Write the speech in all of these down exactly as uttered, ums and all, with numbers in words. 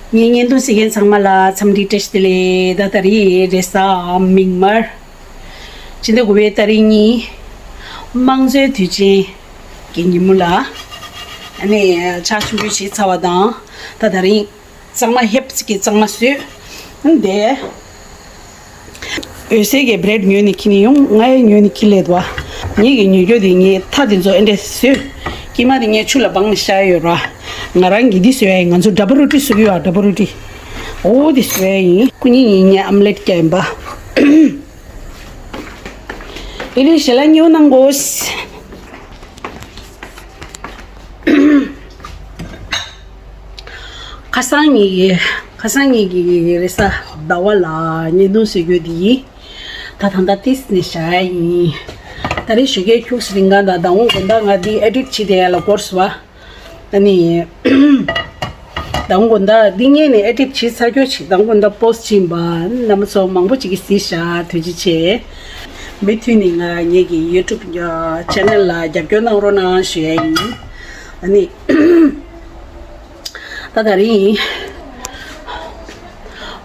ངའི་བརྙན་ཐུང་གཟིགས་མཁན་ཚང་མ་ལ་འཚམས་འདྲི་བཀྲ་ཤིས་བདེ་ལེགས། ད་ད་རེས་རེས་གཟའ་མིག་དམར། ཕྱི་ཟླ་དགུ་པའི་ཏ་རིག་གཉིས། དམངས་གཙོའི་དུས་ཆེན་གྱི་ཉིན་མོ་ལ། ཨ་ནི་ཕྱག་མཆོད་འབུལ་བྱས་ཚར་བ་དང་། ད་ད་རིང་གཙང་མ་ཧེབ་ཙིག་གི་གཙང་མ་བཟོས། འདི། འོད་ཟེར་གྱིས་བྲེད་ཉོས་ནས་འཁྱེར་ནས་ཡོང་། ང་ཡང་ཉོས་ནས་འཁྱེར་སླེབས་འདུག་བ། ངེད་ཀྱིས་ཉོ་རྒྱུ་དེ་ངས་ཐག་དེ་ཚོ་ཨེ་འདྲས་བཟོས། སྐྱེས་མ་དེ་ངས་ཆུ་ལ་སྦངས་ནས་བཞག་ཡོད་ར། ང་རང་གིས་འདི་བཟོས་ཡ་ཡིན། ང་ཚོ་ཌབ་ལ་རོ་ཊི་བཟོ་གི་ཡོད་ཨ། ཌབ་ལ་རོ་ཊི། འོ་དེ་བཟོས་ཡ་ཡིན། སྐུ་ཉིད་ངས་ངས་ཨམ་ལེ་ཊི་བརྒྱབ་ཡིན་པ། ཨེ་ལི་ཞལ་ལག་ཉོ་གནང་དགོས། ཁ་སང་ཉིན་གྱི། ཁ་སང་ཉིན་གྱི་རེས་གཟའ་ཟླ་བ་ལ་བརྙན་ཐུང་བཟོ་རྒྱུ་འདི་ཡིན། ད་ད་ལྟ་ཏིས་ནས་བཞག་ཡ་ཡིན། ད་རེས་ཞོགས་ཀས་ཁྱུག་ཙམ་རིང་ག་ད་ཟླ་འོང་དགོང་དག་ང་འདི་ཨེ་ཌིཊ་བྱེད་བསྡད་ཡ་ལ་འགོར་སོང་བ། ཨ་ནི། ཟླ་འོང་དགོང་དག་འདི་སྔོན་ནས་ཨེ་ཌིཊ་བྱེད་ཚར་རྒྱུ་ཞིག་ཟླ་འོང་དགོང་དག་པོ་སི་ཊི་བྱེད་ཡིན་པ། རྣམ་པ་ཚོ་མང་པོ་ཅིག་གིས་གཟིགས་ཤག་ཐུགས་རྗེ་ཆེ། མུ་མཐུད་ནས་ང་ངེད་ཀྱི་ཡུ་ཊུབ་ཅེ་ནལ་ལ་རྒྱབ་སྐྱོར་གནང་རོགས་གནང་ཞུ་ཡ་ཡིན། ཨ་ནི། ད་ད་རིང་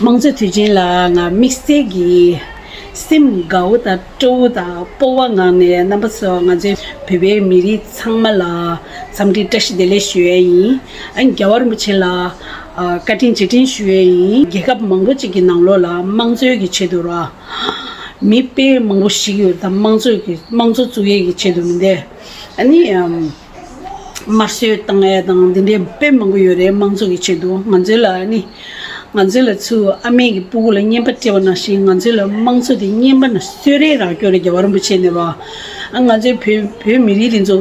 དམངས་གཙོའི་དུས་ཆེན་ལ་ང་དམིགས་བསལ་གྱི་སེམས་དགའ་བོ་དང་སྤྲོ་བོ་དང་སྤོབས་པ་ངང་ནས་རྣམ་པ་ཚོ་ང་ཚོའི་བོད་པའི་མི་རིགས་ཚང་མ་ལ་འཚམས་འདྲི་བཀྲ་ཤིས་བདེ་ལེགས་ཞུ་ཡ་ཡིན། ཨ་ནི་རྒྱལ་བ་རིན་པོ་ཆེ་ལ་ཨ་བཀའ་དྲིན་རྗེས་དྲན་ཞུ་ཡ་ཡིན། རྒྱལ་ཁབ་མང་པོ་ཅིག་གི་ནང་ལོགས་ལ་དམངས་གཙོའི་གི་ཆེད་དུ་ར། མི་དཔེ་མང་པོ་ཞིག་ཡོད་ད་དམངས་གཙོ་གི་དམངས་གཙོ་བཙུགས་ཡས་ཀྱི་ཆེད་དུ་མི་འདས། ཨ་ནི་ཨམ། དམར་གསོད་བཏང་ཡས་དང་འདི་འདྲའི་དཔེ་མང་པོ་ཡོད་རེད། དམངས་གཙོ་གི་ཆེད་དུ་ང་ཚོའི་ལ་ཨ་ནི། ང་ཚོའི་ལ་ཚུར་ཨ་མས་ཀྱི་སྤུ་གུ་ལ་རྔན་པ་སྤྲད་པ་ནང་བཞིན་ང་ཚོའི་ལ་དམངས་གཙོ་དེ་རྔན་པ་ནང་གསོལ་རས་རག་སྐྱོར་རེད། རྒྱལ་བ་རིན་པོ་ཆེ་ནས་ར། ཨ་ང་ཚོའི་བོད་བོད་མི་རིགས་དེ་ཚོ་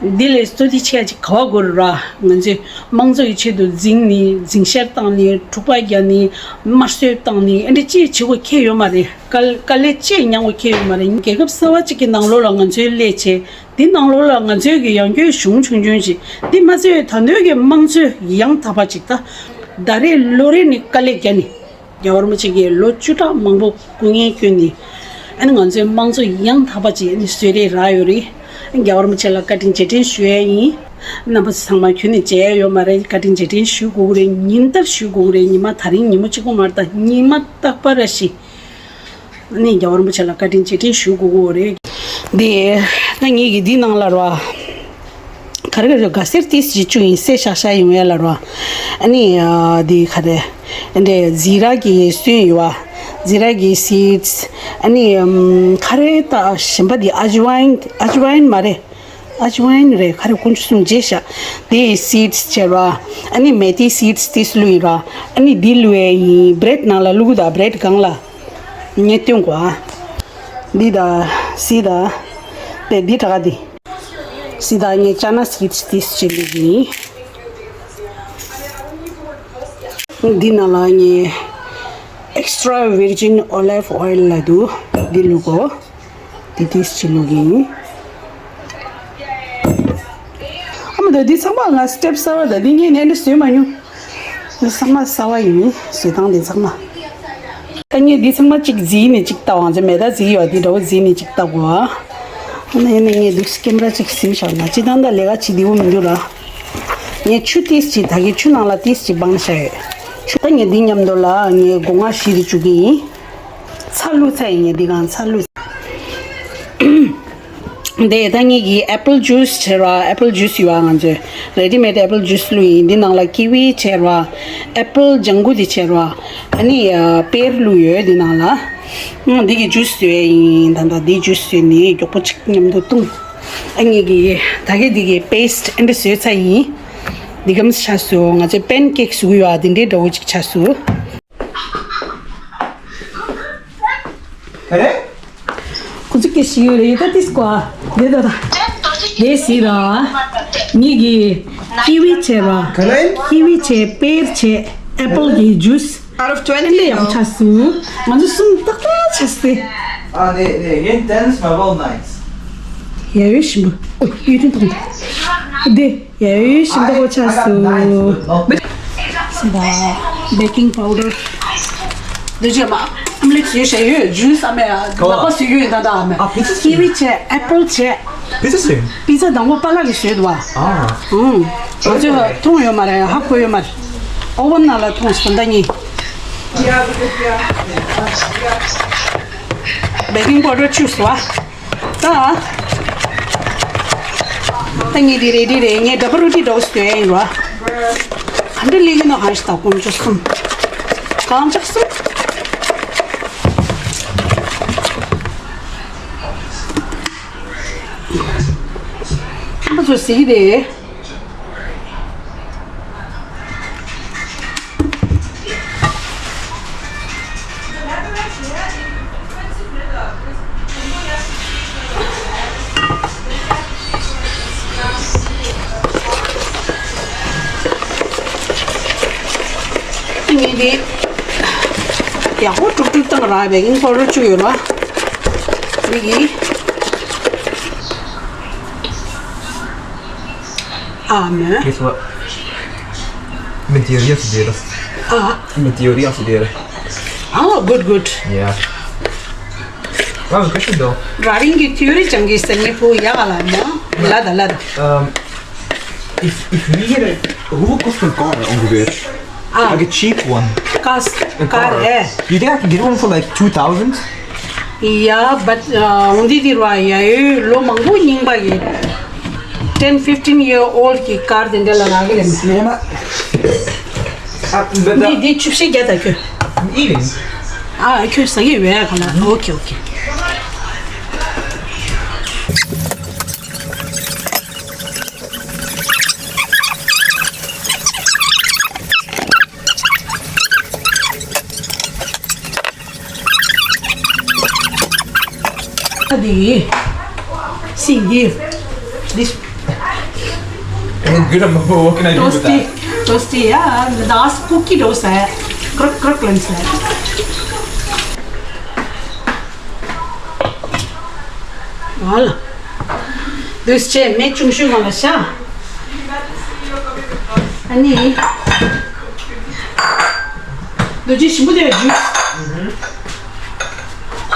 འདི་ལས་བསོད་བདེ་ཆེ་ཡ་ཅིག་ག་བ་དགོས་རེད་ར། ང་ཚོས་དམངས་གཙོ་གི་ཆེད་དུ་འཛིང་ནི་འཛིང་ཤར་བཏང་ནི་འཁྲུག་པ་རྒྱག་ནི་དམར་གསོད་བཏང་ནི་ཨ་འདྲ་ཅིག་བྱེད་དགོས་ཁེལ་ཡོད་མ་རེད། དཀའ་དཀའ་ལས་ཅིག་མྱངས་དགོས་ཁེལ་ཡོད་མ་རེད། རྒྱལ་ཁབ་གསར་བ་ཅིག་གི་ནང་ལོགས་ལ་ང་ཚོའི་སླེབས་བྱས། འདི་ནང་ལོགས་ལ་ང་ཚོའི་གི་ཡང་སྐྱོན་གཞུང་ཆུང་ཆུང་ཞིག་འདི་མ་ཚད་ད་དུང་གི་དམངས་གཙོའི་ཡང་དག་པ་ཅིག་ད། ཟླ་རེ་ལོ་རེ་ནས་དཀའ་ལས་བརྒྱབ་ནས། རྒྱལ་བ་རིན་པོ་ཆེ་གིས་ལོ་བཅུ་ཕྲག་མང་པོ་སྐུ་ངལ་བསྐྱོན་ནས། ཨ་ནི་ང་ཚོའི་དམངས་གཙོ་ཡང་དག་པ་ཅིག་ཨ་ནི་གསོལ་རས་རག་ཡོད་རེད། རྒྱལ་བ་རིན་པོ་ཆེ་ལ་བཀའ་དྲིན་རྗེས་དྲན་ཞུ་ཡས་ཡིན། རྣམ་པ་ཚང་མ་ཁྱོན་ནས་བརྗེད་ཡ་ཡོད་མ་རེད། བཀའ་དྲིན་རྗེས་དྲན་ཞུ་དགོས་ཀྱི་རེད། ཉིན་ལྟར་ཞུ་དགོས་ཀྱི་རེད། ཉི་མ་ད་རིང་ཉིན་མོ་གཅིག་པོ་མ་རེད་ད་ཉི་མ་རྟག་པར་ར་ཞིག་ནི་རྒྱལ་བ་རིན་པོ་ཆེ་ལ་བཀའ་དྲིན་རྗེས་དྲན་ཞུ་དགོས་ཀྱི་རེད། འདི། ད་ངེད་ཀྱི་འདི་ནང་ལ་ར། ག་རེ་ག་རེ་ག་སེར་ཏིས་ཅིག་བཅུག་ཡིན་སེ་ཤག་ཤག་ཡོང་ཡ་ལ་ར། ཨ་ནི་འདི་ག་རེ། འདི་ཛི་ར་གི་སོན་ཡོད་བ། ཛི་ར་གི་སིཌ་སི། ཨ་ནི་ག་རེ་ད་གཞན་པ་འདི་ཨ་ཇི་ཝའིན་ཨ་ཇི་ཝའིན་མ་རེད། ཨ་ཇི་ཝའིན་རེད། ག་རེ་དཀོན་མཆོག་གསུམ་རྗེས་ཤག་དེ་སིཌ་སི་བྱས་ར། ཨ་ནི་མེ་ཏི་སིཌ་སི་དེ་བླུགས་ཡིན་ར། ཨ་ནི་འདི་བླུགས་ཡས་ཡིན། བྲེད་ནང་ལ་བླུགས་ད་བྲེད་སྒང་ལ། ངས་སྟོན་གོ་ཨ། འདི་ད་སི་ད། དེ་འདི་དྲག་འདི། སི་ད་ངས་ཅ་ན་སིཌ་སི་དེ་བྱས་བླུགས་ཡིན། འདི་ནང་ལ་ངས་extra virgin olive oil་ལ་འདུག་འདི་བླུགས་གོ། དེ་ཏིས་ཅིག་བླུགས་ཡིན། ཨ་མ་ད་འདི་ཚང་མ་ང་སི་ཊེབ་གསར་བ་ད་འདི་ངས་ནས་འདྲ་བཟོས་མ་མྱོང་། འདི་ཚང་མ་གསར་བ་ཡིན་བཟོས་སྟངས་འདི་ཚང་མ། ད་ངས་འདི་ཚང་མ་གཅིག་བརྫིས་ནས་གཅིག་བཏབ་ཨང་ཅེ་མེ་ད་བརྫིས་ཡོད་འདི་འདྲ་བོ་བརྫིས་ནས་གཅིག་བཏབ་དགོས་ཨ། ཨ་ནི་ཨ་ནི་ངས་འདུག་སེ་ཀེམ་ར་གཅིག་ཟིན་བཞག་ན་སྤྱིར་བཏང་ད་ལས་ཀ་བྱེད་བདེ་བོ་མི་འདུག་ར། ངས་ཆུ་ཏིས་ཅིག་ད་གིན་ཆུ་ནང་ལ་ཏིས་ཅིག་སྦངས་བཞག་ཡོད། ཆུ་ད་ངས་འདི་མཉམ་དུ་ལ་ངས་སྒོ་ང་བཞི་རེ་བཅུག་གི་ཡིན། ཚྭ་བླུགས་ཚར་ཡིན་ངས་འདི་གང་ཚྭ་བླུགས། འདི་ད་ངེད་ཀྱི་apple juice་བྱས་ར། apple juice་ཡོད་ཨ། ང་ཚོས་ready made apple juice་བླུགས་ཡིན། འདི་ནང་ལ་ཀི་ཝི་བྱས་ར། apple་ལྗང་གུ་འདི་བྱས་ར། ཨ་ནི་pear་བླུགས་ཡོད་འདི་ནང་ལ། ཨང་འདི་གི་juice་བཟོས་ཡིན། ད་ད་འདི་juice་བཟོས་ནི་མགྱོགས་པོ་གཅིག་མཉམ་དུ་བཏུང་། ཨ་ངེད་ཀྱི་ད་གི་འདི་གི་paste་ཨ་འདྲ་བཟོས་ཚར་ཡིན། འདི་གམ་ཆ་སུ་ང་ཚོས་pancake་བཟོ་གི་ཡོད་ཨ། འདི་འདྲའི་འདྲ་བོ་གཅིག་ཆ་སུ། ག་རེ། ཁོ་ཚོ་སྐད་ཤེས་ཡོད་རེད་ད་ཏིས་ཀོ་ཨ། དེ་ད་ད། དེ་སི་ར། ངེད་ཀྱི་ཀི་ཝི་བྱས་ར། ག་རེ། ཀི་ཝི་བྱས་pear་བྱས་apple་གྱི་juice། Out of twenty, འདི་ཡག་ཆ་སུ། ང་ཚོ་གསུམ་ཏག་ཏག་ཆ་སྟེ། Ah, they, they again, ten is my world nights. ཡ་ཡོ་ཞིམ་པོ། ཨོ་ཡུ་ཏུན་ཏུང་། དེ། ཡ་ཡོ་ཞིམ་པོ་ཆ་སུ། སི་ད། baking powder། འདི་ཅི་མ། ཨམ་ལེ་ཅི་ཞེ་ཡོད་ཇུས་ཨ་མེ་ཨ། ལག་པ་སུ་ཡོད་ད་ད་ཨ་མེ། ཨ་ཕི་ཚ་སུ། ཀི་ཝི་བྱས་apple་བྱས། ཕི་ཚ་སུ། པི་ཚ་དང་པོ་པ་ལགས་ཀྱིས་བཟོས་འདུག་བ། ཨ། ཨུམ། ང་ཚོས་མཐོང་ཡོད་མ་རེད་ཧ་གོ་ཡོད་མ་རེད། ཨོ་ཝན་ནང་ལ་ཐོངས་སོང་ད་ངས། བེ་ཀིང་པའུ་ཌར་བཅུག་སོང་བ། ད། ད་ངས་འདི་རེ་ཌི་རེད། ངས་ཌབ་བལ་རོ་ཊི་འདྲ་བོ་ཞིག་ཡིན་རོ། ཧ་འདྲ་ལི་གི་ནོ་ཧ་ཞིག་ད་ཀོང་ཅོ་སུམ། ཀང་ཅག་སུམ། ཁམས་པ་ཚོ་ཟིག་རེད། ངས་འདི་ཡག་པོ་དཀྲུག་དཀྲུག་བཏང་ར། བེ་ཀིང་པའུ་ཌར་བཅུག་ཡོད་ར། འདི་གི་ཨ་མ། Guess what? Mentira sidera. ཨ། Mentira sidera. Oh, good, good. Yeah. That was a question though. ར་རིང་གི་ཐི་ཡོ་རི་སྦྱང་གི་ཟེར་ཉེ་པོ་ཡག་ག་ལ་མོ། ལ་ད་ལ་ད། Um, if if we get a, who could car on the way? Ah. Like a cheap one. Cars, a car, car. Eh. You think I can get one for like two thousand? Yeah, but འོན་ཏེ་དེ་རུ་ཡ་ཡོད་ལོ་མང་པོ་རྙིང་པ་གི། ten fifteen year old གི་ཀར་དེ་འདྲ་ལ་རག་གི་རེད། ཡོད་ན། ཨ། འདི་འདི་བཅུ་བཞི་བརྒྱ་ད་ཁྱོད། ཨི་རེད། ཨ་ཁྱོད་ཟ་གི་ཡོད་ཡ་ག་ལ། ཨོ་ཁེ་ཨོ་ཁེ། འདི། སིང་འདི། འདི། Good, I'm, what can I do with toasty, that? Toasty, yeah. That's cookie dough, sir. Crook, crook, lens, sir. Voilà. འདུས་བྱས་མེ་ཆུང་ཤོས་གང་ལ་ཤ། ཨ་ནི། འདུ་བྱེད་ཞིམ་པོ་དེ་ཇུས།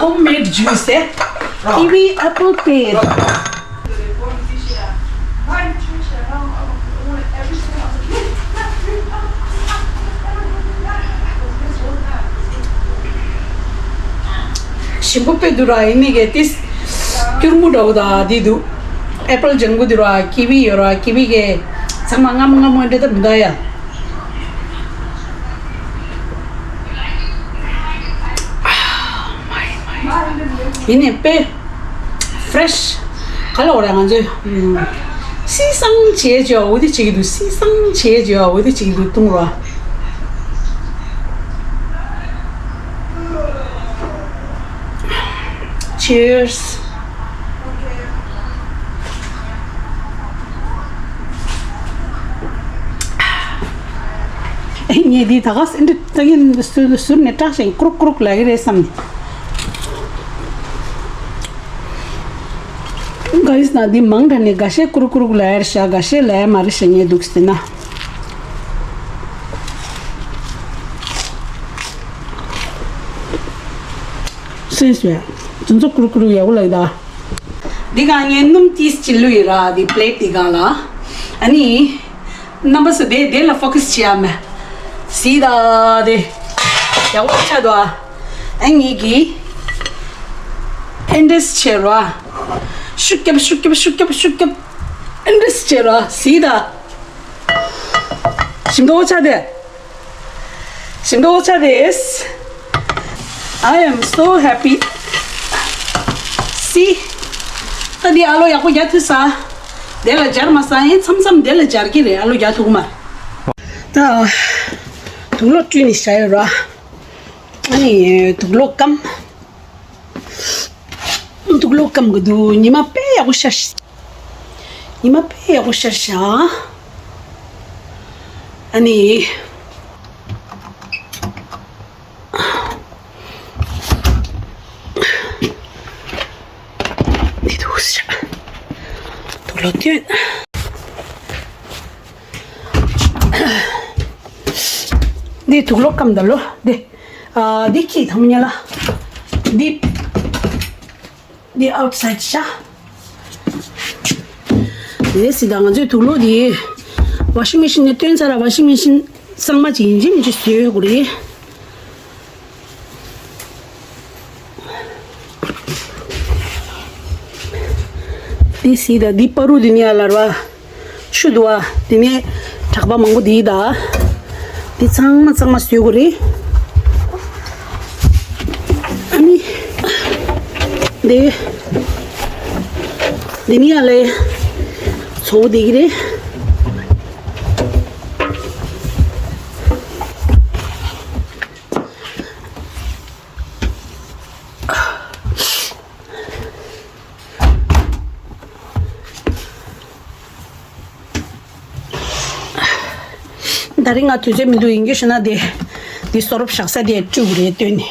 Homemade juice, eh? Kiwi apple pear. ཞིམ་པོ་དཔེ་འདུག་ར། ཡིན་ནི་གེ་ཏིས། སྐྱུར་མོ་འདྲ་བོ་དང་འདི་འདུག་ཨེ་པལ་ལྗང་གུ་འདུག་ར། ཀི་ཝི་ཡོད་ར། ཀི་ཝི་གེ་ཚང་མ་ངམ་ངམ་འདྲ་ད་མི་འདུག་ཡ། ཡིན་ནི་དཔེ་ཕེ་རེ་ཤི། ག་ལ་འོ་ར་ང་ཚོས། སི་སང་བྱས་བྱས་འོ་དེ་བྱེད་ཀྱི་འདུག་སི་སང་བྱས་བྱས་འོ་དེ་བྱེད་ཀྱི་འདུག་བཏུང་ར། Cheers. ངས་འདི་ད་ག་སེ་འདི་ད་གིན་ཟུར་ཟུར་ནས་སྐྲག་ཞིང་ཀྲུག་ཀྲུག་ལབ་ཀྱི་རེད་བསམ། ག་རེ་ཟེར་ན་འདི་མང་དྲགས་ནས་འགའ་ཤས་ཀྲུག་ཀྲུག་ལབ་ཡ་རེད་ཤག་འགའ་ཤས་ལབ་ཡ་མ་རེད་ཤག་ངས་འདུག་ཟེར་ན། སེམས་སུ་ཡ། དེ་ཚོ་ཀྲུག་ཀྲུག་ཡག་པོ་ལབ་ཀྱི་ད། འདི་ག་ངས་སྣུམ་ཏིས་ཅིག་བླུགས་ཡོད་ར་འདི་པི་ལེ་ཊི་འདི་ག་ལ། ཨ་ནི། རྣམ་པ་ཚོ་དེ་དེ་ལ་ཕོ་ཀ་སི་བྱེད་ཡ་མེད། སི་ད་དེ། ཡག་པོ་ཆགས་འདུག་ཨ། ཨ་ངེད་ཀྱིས། ཨེ་འདྲས་བྱེད་ར། ཤུགས་རྒྱབ་ཤུགས་རྒྱབ་ཤུགས་རྒྱབ་ཤུགས་རྒྱབ། ཨེ་འདྲས་བྱེད་ར་སི་ད། ཞིམ་མདོག་ཆགས་དེ། ཞིམ་མདོག་ཆགས་དེ། I am so happy. See. ད་འདི་ཨ་ལོ་ཡག་པོ་རྒྱག་ཐུབ་ས། དེ་ལ་སྦྱར་མ་ས་ཡིན་མཚམས་མཚམས་དེ་ལ་སྦྱར་གི་རེད། ཨ་ལོ་རྒྱག་ཐུབ་ཀྱི་མ་རེད། ད། དུག་ལོག་བཀྲུས་ནས་བཞག་ཡོད་ར། ཨ་ནི་དུག་ལོག་སྐམ། དུག་ལོག་སྐམ་གི་འདུག་ཉི་མ་དཔེ་ཡག་པོ་ཤར་ཤག་ཉི་མ་དཔེ་ཡག་པོ་ཤར་ཤག་ཨ་ནི། འདི་འདུག་ཤག་དུག་ལོག་བཏོན། འདི་དུག་ལོག་སྐམ་ད་ལོ། འདི། ཨ། འདི་ཁྱི་ཐམ་ཉ་ལ། འདི། འདི་ཨའུཊ་སའིཌ་ཤག་འདི་སི་ད་ང་ཚོའི་དུག་ལོག་འདི། ཝ་ཤིང་མེ་ཤིན་ནས་བཏོན་ཚར་ར། ཝ་ཤིང་མེ་ཤིན། གཙང་མ་ཅིག་ཡིན་གཅིག་མིན་གཅིག་བཟོས་དགོས་རེད། འདི་སི་ད་འདི་པ་རུ་འདི་ནི་ཨ་ལར་བ། ཆུ་དུ་བ། དེ་ནས་གྲགས་པ་མང་པོ་དེའི་ད། དེ་ཚང་མ་ཚང་མ་བཟོས་དགོས་རེད། ཨ་ནི། དེ། དེ་ནི་ཨ་ལས། ཚོ་བོ་དེ་གི་རེད། ད་རིང་ང་དུས་ཚོད་མི་འདུག་ཡིན་རྒྱུ་ཞུ་ན་དེ། དེ་གསོ་རོབ་བཞག་ས་དེ་བཀྲུ་དགོས་རེད་སྟོན་ནས།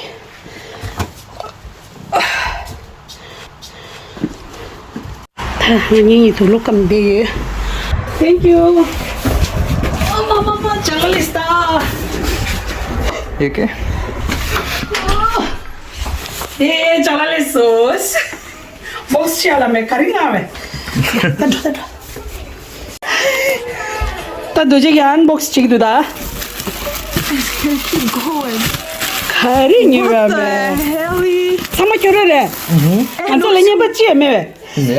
ད་ངེད་གཉིས་དུ་ལོ་ཀམ་བསྡད་ཡོད། Thank you. ཨ་མ་མ་མ་ཅང་ལེ་སྟ། You okay? ཨེ་ཅང་ལེ་སོ། བོགས་ཤ་ལ་མེ་ཁ་རི་ང་མེ། ད་འགྲོ་ད་འགྲོ། ད་རྡོ་རྗེ་གི་ཨན་བོགས་ཅིག་འདུག་ད། Keep going. ག་རེ་ཉོས་ཡོད་མེད། What the hell? ཚང་མ་ཁྱོད་རང་རེད། ང་ཚོ་ལ་རྔན་པ་ཅི་ཡང་མེད་པས།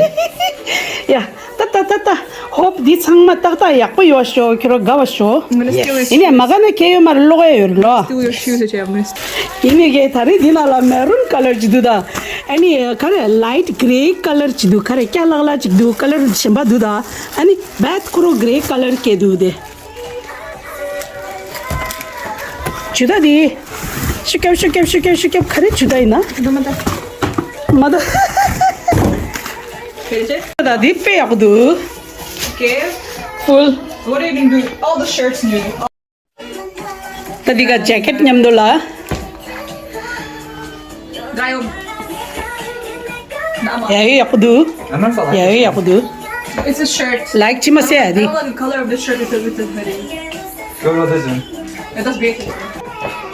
ཡ། ད་ད་ད་ད། ཧོབ་འདི་ཚང་མ་ཏག་ཏག་ཡག་པོ་ཡོད་ཤོག་ཁྱོད་རང་དགའ་བ་ཤོག I'm gonna steal this. ཡིན་ནའི་མ་དགའ་ན་ཁྱེད་ཡོད་མ་རེད། ཀློག་ཡ་ཡོད་རེད་ལོ། Steal your shoes, okay? I'm gonna steal. ཡིན་ནའི་གི་ད་རེས་འདི་ནང་ལ་maroon colour ཅིག་འདུག་ད། ཨ་ནི་ག་རེ་light grey colour ཅིག་འདུག་ག་རེ་སྐྱ་ལག་ལག་ཅིག་འདུག colour གཞན་པ་འདུག་ད། ཨ་ནི་བད་ཁོ་རང་grey colour སྐྱེ་འདུག་དེ། ཇུ་ད་དེ། ཤུ་སྐྱབས་ཤུ་སྐྱབས་ཤུ་སྐྱབས་ཤུ་སྐྱབས་ག་རེ་ཇུ་ད་ཡིན་ན། ད་མ་ད། མ་ད། ད་དེ་དཔེ་ཡག་པོ་འདུག Okay. Full. What are you gonna do? All the shirts new. ད་འདི་ག་jacket མཉམ་དུ་ལ། ཡ་ཡོ་ཡག་པོ་འདུག་ཡ་ཡོ་ཡག་པོ་འདུག It's a shirt. Like ཅི་མ་ཟེར་ཡ་དེ། I don't like the color of the shirt because it's a hoodie. Go with this one. It does great.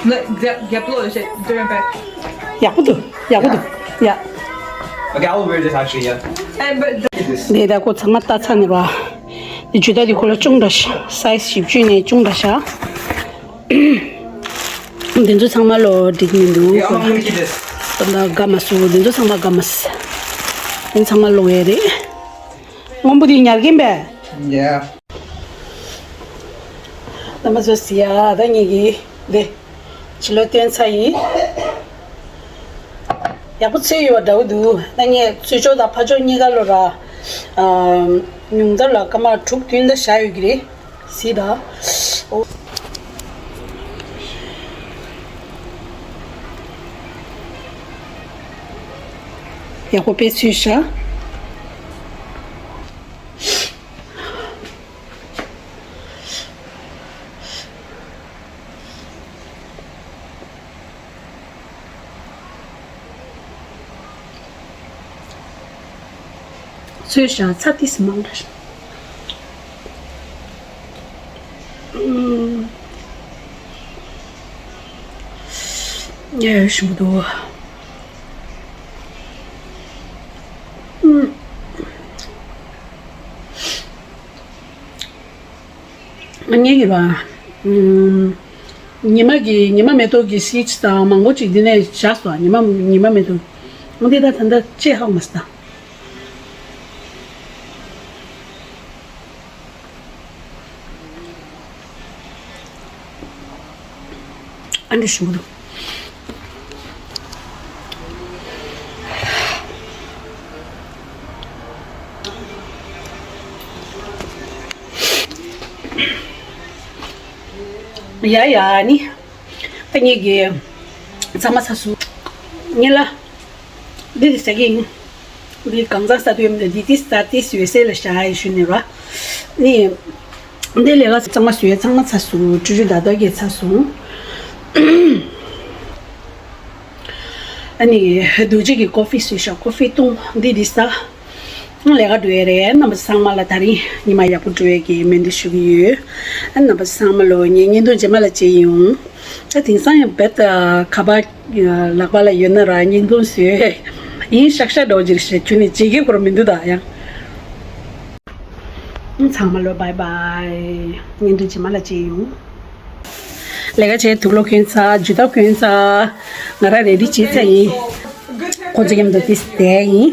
Look, the, the blue is it. Turn it back. ཡག་པོ་འདུག་ཡག་པོ་འདུག་ཡ། Okay, I will wear this actually, yeah. Hey, but འདི་ད་ཁོ་ཚང་མ་ལྟ་ཚར་ནས་ར། འདི་ཇུ་ད་འདི་ཁོ་ལ་ཅུང་འདྲ་ཤ་size བཞི་བཅུ་ནས་ཅུང་འདྲ་ཤ། འདི་ཚོ་ཚང་མ་ལོ་འགྲིག་མི་འདུག Yeah, I'm gonna keep this. ད་ལྟ་དགའ་མ་སོང་། འདི་ཚོ་ཚང་མ་དགའ་མ་སོང་། འདི་ཚང་མ་ལོ་ཡས་རེད། སྔོན་པོ་འདི་ཉར་གིན་པས། Yeah. ད་མ་བཟོས་ཟི་ཡ་ད་ངེད་ཀྱི་འདི་ཕྱི་ལོ་སྟོན་ཚ་ཡིན། ཡག་པོ་ཚོས་ཡོད་འདྲ་བོ་འདུག་ད་ངས་ཚོས་ཕྱོགས་དང་ཕ་ཕྱོགས་གཉིས་ཀ་ལོ་ར། ཨ། ཉུང་མཐར་ལ་སྐར་མ་དྲུག་བདུན་ད་བཞག་ཡོད་ཀྱི་རེད། སི་ད། ཨོ། ཡག་པོ་དཔེ་ཚོས་ཤ། ཚོས་ཤ་ཚ་ཏིས་མང་རེད། ཨུམ། ཡ་ཞིམ་པོ་འདུག་ཨུམ། ངས་ཀྱི་ར། ཉི་མ་གི་ཉི་མ་མེ་ཏོག་གི་seeds དང་མང་པོ་ཅིག་འདི་ནས་བཞག་སོང་། ཉི་མ་ཉི་མ་མེ་ཏོག་འདི་ད་ད་ལྟ་ཅི་ཧ་མ་སྟ། ཨ་འདྲ་ཞིམ་པོ་འདུག་ཡ་ཡ་ནི། ད་ངེད་ཀྱི་ཚང་མ་ཚ་སུ། ངེད་ལ། འདི་དེ་ཟ་གི་ཡིན། འདི་གང་ཟག་ས་དུས་མི་འདི་ཏིས་ད་ཏིས་ཡོད་སེ་ལ་ཤ་ཡི་ཞུ་ནི་ར། ནི། འདི་ལས་ཀ་ཚང་མ་སུ་ཡོད་ཚང་མ་ཚ་སུ་ཀྲུ་ཀྲུ་ད་ད་གི་ཚ་སུ། ཨ་ནི་རྡོ་རྗེ་གི་ཀོ་ཧྥི་སུ་ཤ་ཀོ་ཧྥི་བཏུང་འདི་འདི་ས། ལས་ཀ་འགྲོ་ཡ་རེད། རྣམ་པ་ཚང་མ་ལ་ད་རིང་ཉི་མ་ཡག་པོ་འགྲོ་ཡ་གི་སྨོན་འདུན་ཞུ་གི་ཡོད། རྣམ་པ་ཚང་མ་ལོ་ངའི་བརྙན་ཐུང་རྗེས་མ་ལ་མཇལ་ཡོང་། ད་དེང་སང་ཡང་རྦད་ཁ་པར་ལག་པ་ལ་ཡོད་ན་ར་བརྙན་ཐུང་བཟོས་ཡིན་ཤག་ཤག་འགྲོ་ཅིག་ཞེས་ཁྱོད་ནི་བརྗེད་ཀྱི་ཁོ་ར་མི་འདུག་ད་ཡང་། ཚང་མ་ལོ་bye bye། བརྙན་ཐུང་རྗེས་མ་ལ་མཇལ་ཡོང་། ལས་ཀ་བྱས། དུག་ལོག་གྱོན་ཚར། འཇུ་ཐབ་གྱོན་ཚར། ང་རང་རེ་ཌི་བྱས་ཚར་ཡིན། ཁོ་ཚོ་མཉམ་དུ་ཏིས་བསྡད་ཡིན།